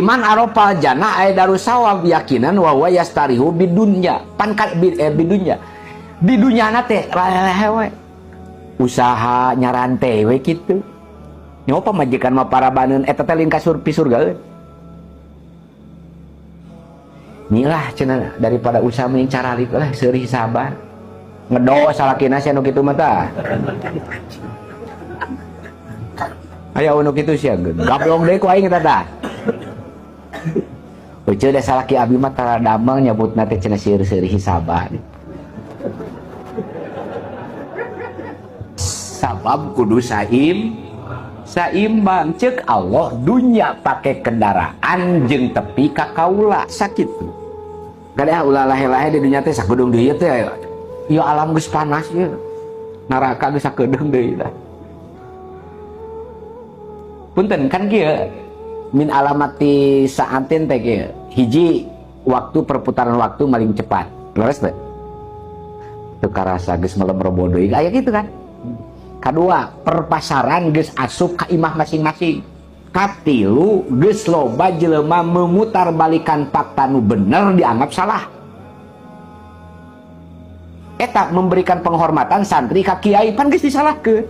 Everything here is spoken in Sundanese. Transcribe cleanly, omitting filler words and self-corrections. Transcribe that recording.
Liman arafal jannah ay darusawab yakinan wa huwa yastarihu bidunya. Pan bidunya. Di dunyana teh leleh we. Usaha nyarante we kitu. Nyoba pamajikan mah parabaneun eta teh lain ka surgaeun. Nyilah cenah daripada usaha mending caralik lah seurih sabar. Ngedo salakina sia nu kitu mah tah. Aya nu kitu sia gablong deui ku aing eta tah. Uceu da salaki abi mah tara damang nyebutna teh cenah seueur-seurih sabar. Sabab kudu saimbang cek Allah dunya pake kendaraan jeung tepi ka kaula sakitu. Kadang ulah lahe-lahe di dunya teh sakedeung deui teh ya alam geus panas ye. Neraka geus sakedeung deui tah. Punten kan kieu min alamati saatin teh kieu. Hiji waktu perputaran waktu paling cepat. Leres teh? Teu karasa geus melem robo deui aya kitu kan. Kadua, perpasaran geus asup ka imah masing-masing. Katilu, geus loba jelema memutarbalikan fakta nu bener dianggap salah. Eta memberikan penghormatan santri ka kiai pan geus disalahkeun.